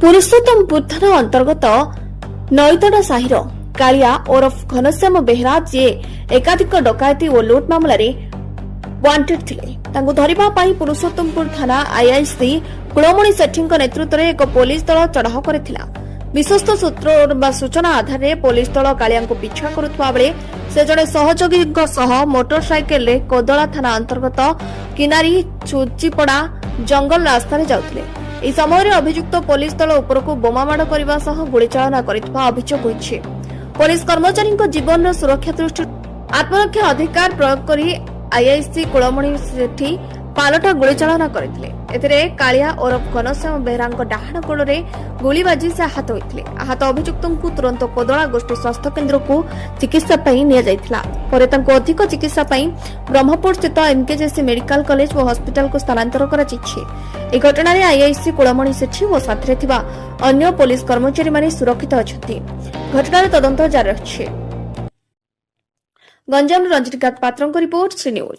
ପୁରୁଷୋତ୍ତମପୁର ଥାନା ଅନ୍ତର୍ଗତ ନଇତଡ଼ା ସାହିର କାଳିଆ ଓରଫ ଘନଶ୍ୟାମ ବେହେରା, ଯିଏ ଏକାଧିକ ଡକାୟତି ଓ ଲୁଟ୍ ମାମଲାରେ ୱାଣ୍ଟେଡ୍ ଥିଲେ, ତାଙ୍କୁ ଧରିବା ପାଇଁ ପୁରୁଷୋତ୍ତମପୁର ଥାନା ଆଇଆଇସି କୁଳମଣି ସେଠୀଙ୍କ ନେତୃତ୍ୱରେ ଏକ ପୋଲିସ ଦଳ ଚଢ଼ାଉ କରିଥିଲା। ବିଶ୍ୱସ୍ତ ସୂତ୍ର ବା ସୂଚନା ଆଧାରରେ ପୋଲିସ ଦଳ କାଳିଆଙ୍କୁ ପିଛା କରୁଥିବା ବେଳେ ସେ ଜଣେ ସହଯୋଗୀଙ୍କ ସହ ମୋଟର ସାଇକେଲରେ କୋଦଳା ଥାନା ଅନ୍ତର୍ଗତ କିନାରୀ ଛୁଚିପଡ଼ା ଜଙ୍ଗଲ ରାସ୍ତାରେ ଯାଉଥିଲେ। ଏହି ସମୟରେ ଅଭିଯୁକ୍ତ ପୋଲିସ ଦଳ ଉପରକୁ ବୋମାମାଡ଼ କରିବା ସହ ଗୁଳିଚାଳନା କରିଥିବା ଅଭିଯୋଗ ହୋଇଛି। ପୋଲିସ କର୍ମଚାରୀଙ୍କ ଜୀବନର ସୁରକ୍ଷା ଦୃଷ୍ଟିରୁ ଆତ୍ମରକ୍ଷା ଅଧିକାର ପ୍ରୟୋଗ କରି ଆଇଆଇସି କୁଳମଣି ସେଠୀ ପାଲଟା ଗୁଳିଚାଳନା କରିଥିଲେ। ଏଥିରେ କାଳିଆ ଓରଫ ଘନଶ୍ୟାମ ବେହେରାଙ୍କ ଡାହାଣ ଗୋଡ଼ରେ ଗୁଳି ବାଜି ସେ ଆହତ ହୋଇଥିଲେ। ଆହତ ଅଭିଯୁକ୍ତଙ୍କୁ ତୁରନ୍ତ କୋଦଳା ଗୋଷ୍ଠୀ ସ୍ୱାସ୍ଥ୍ୟ କେନ୍ଦ୍ରକୁ ଚିକିତ୍ସା ପାଇଁ ନିଆଯାଇଥିଲା। ପରେ ତାଙ୍କୁ ଅଧିକ ଚିକିତ୍ସା ପାଇଁ ବ୍ରହ୍ମପୁର ସ୍ଥିତ ଏମ୍କେଜେସି ମେଡିକାଲ କଲେଜ ଓ ହସ୍ପିଟାଲକୁ ସ୍ଥାନାନ୍ତର କରାଯାଇଛି। ଏହି ଘଟଣାରେ ଆଇଆଇସି କୁଳମଣି ସେଠୀ ଓ ସାଥିରେ ଥିବା ଅନ୍ୟ ପୋଲିସ କର୍ମଚାରୀମାନେ ସୁରକ୍ଷିତ ଅଛନ୍ତି। ଘଟଣାର ତଦନ୍ତ ଜାରି ରହିଛି। ଗଞ୍ଜାମରୁ ରଞ୍ଜିତକାନ୍ତ ପାତ୍ରଙ୍କ ରିପୋର୍ଟ, ଶ୍ରୀ ନ୍ୟୁଜ୍।